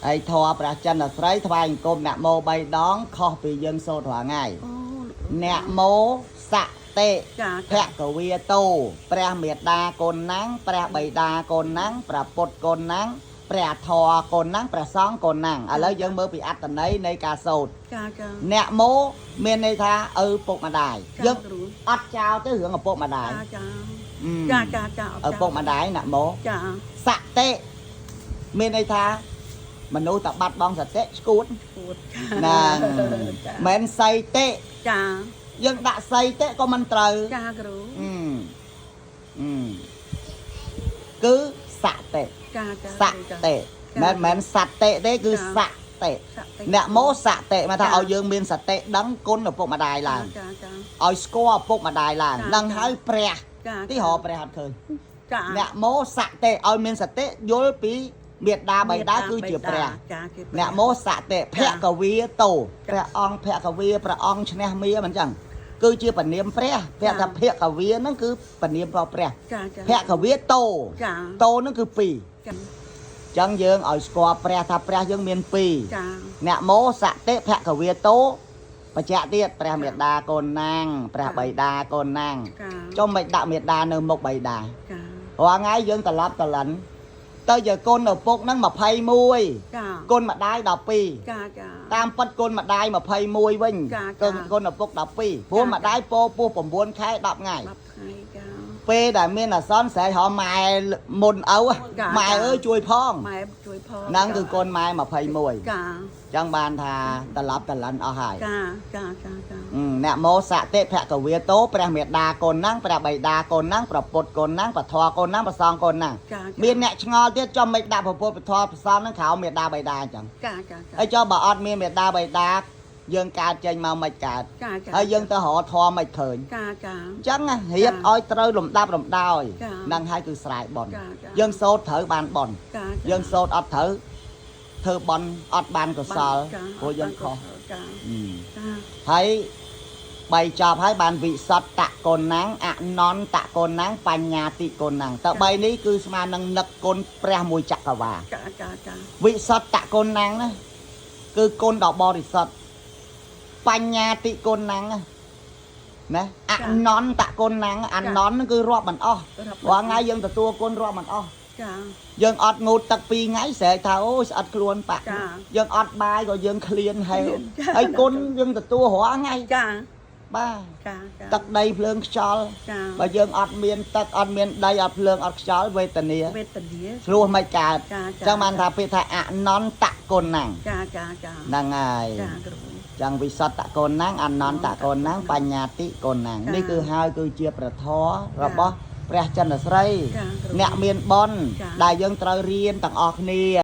ហើយធម៌ព្រះចិនស្រីថ្វាយអង្គមនមោ3ដងខុសពីយើងសូត្ររាល់ថ្ងៃ អូលោកគ្រូ នមោសតិ ចា ភគវាតោព្រះមេត្តាកូនណាំងព្រះបិតាកូនណាំងព្រះពុទ្ធកូនណាំងព្រះធម៌កូនណាំងព្រះសង្ឃកូនណាំងឥឡូវយើងមើលពីអត្តន័យនៃការសូត្រ ចាចា អ្នកមោមានន័យថាឪពុកម្ដាយ ចា យើង គ្រូ អត់ចោលទៅរឿងឪពុកម្ដាយ ចាចា អឺ ចាចាចា ឪពុកម្ដាយអ្នកមោ ចា សតិមានន័យថាមនុស្សតែបាត់បង់សតិឈួត ពួត ហ្នឹងមិនសីតិ ចា យើងដាក់សីតិក៏មិនត្រូវ ចាគ្រូ អឺអឺគឺសតិ ចាចា សតិមិនមែនសតិទេគឺសតិអ្នកមោសតិមកថាឲ្យយើងមានសតិដឹងគុណឪពុកម្ដាយឡើង ចាចា ឲ្យស្គាល់ឪពុកម្ដាយឡើង ចា នឹងហើយព្រះ ចា ទីរកព្រះអត់ឃើញ ចា អ្នកមោសតិឲ្យមានសតិយល់ពីមេត្តាបិតាគឺជាព្រះ ចាជាព្រះ អ្នកមោសតិភគវីតោព្រះអង្គភគវីព្រះអង្គឈ្នះមាមិនចឹងគឺជាពនាមព្រះព្រះថាភគវីហ្នឹងគឺពនាមរបស់ព្រះ ចាចា ភគវីតោ ចា តោហ្នឹងគឺពីរ ចា ចឹងយើងឲ្យស្គាល់ព្រះថាព្រះយើងមានពីរ ចា អ្នកមោសតិភគវីតោបច្ចៈទៀតព្រះមេដាកូនណាងព្រះបិតាកូនណាង ចា ចុះមិនដាក់មេដានៅមុខបិតា ចា រាល់ថ្ងៃយើងត្រឡប់ត្រលិនទៅជាគុណឪពុកហ្នឹង21 ចា គុណម្ដាយ12 ចាចា តាមពិតគុណម្ដាយ21វិញ ចា គុណគុណឪពុក12ព្រោះម្ដាយពោពោះ9ខែ10ថ្ងៃ 10ថ្ងៃចា ពេលដែលមានអាសន្នស្រែករម៉ែមុនឪ ចា ម៉ែអើយជួយផង ម៉ែជួយផង ហ្នឹងគឺគុណម៉ែ21 ចា ចឹងបានថាត្រឡប់ត្រលិនអស់ហើយ ចាចាចាចា អ្នកមោសតិភគវាតោព្រះមេដាកូនហ្នឹងព្រះបិតាកូនហ្នឹងព្រះពុទ្ធកូនហ្នឹងព្រះធម៌កូនហ្នឹងព្រះសង្ឃកូនហ្នឹង ចា មានអ្នកឆ្ងល់ទៀតចំមិនដាក់ព្រះពុទ្ធព្រះធម៌ព្រះសង្ឃហ្នឹងក្រោមមេដាបិតាអញ្ចឹង ចាចាចា ហើយចុះបើអត់មានមេដាបិតាយើងកើតចេញមកមិនកើត ចាចា ហើយយើងទៅរកធម៌មិនឃើញ ចាចា អញ្ចឹងណារៀបឲ្យត្រូវលំដាប់លំដោយ ចា ហ្នឹងហើយគឺស្រែបន់ ចាចា យើងសូត្រត្រូវបានបន់ ចា យើងសូត្រអត់ត្រូវធ្វើបន់អត់បានកុសលព្រោះយើងខុស ចា អឺ ចា ហើយបីចប់ហើយបានវិសុទ្ធតកូនណាំងអនន្តកូនណាំងបញ្ញាតិកូនណាំងតើបីនេះគឺស្មើនឹងនឹកគុណព្រះមួយចក្រវាល ចាចាចា វិសុទ្ធតកូនណាំងណាគឺគុណដ៏បរិសុទ្ធបញ្ញាតិគុណណាំងណាណាអនន្តគុណណាំងអនន្តហ្នឹងគឺរាប់មិនអស់រាល់ថ្ងៃយើងទទួលគុណរាប់មិនអស់ ចា យើងអត់ងូតទឹកពីរថ្ងៃស្រែកថាអូយស្អិតខ្លួនបាក់ ចា យើងអត់បាយក៏យើងឃ្លានហើយ ចា ហើយគុណយើងទទួលរាល់ថ្ងៃ ចា បាទ ចាចា ទឹកដីភ្លើងខ្យល់ ចា បើយើងអត់មានទឹកអត់មានដីអត់ភ្លើងអត់ខ្យល់វេទនា វេទនា ស្លោះមិនកើត ចាចា ចឹងបានថាពាក្យថាអនន្តគុណណាំង ចាចាចា ហ្នឹងហើយ ចាគ្រូ ចឹងវិសុទ្ធកូនណាងអនន្តកូនណាងបញ្ញាតិកូនណាង ចា នេះគឺហើយគឺជាប្រធររបស់ព្រះចិនស្រី ចាគ្រូ អ្នកមានបុណ្យ ចា ដែលយើងត្រូវរៀនទាំងអស់គ្នា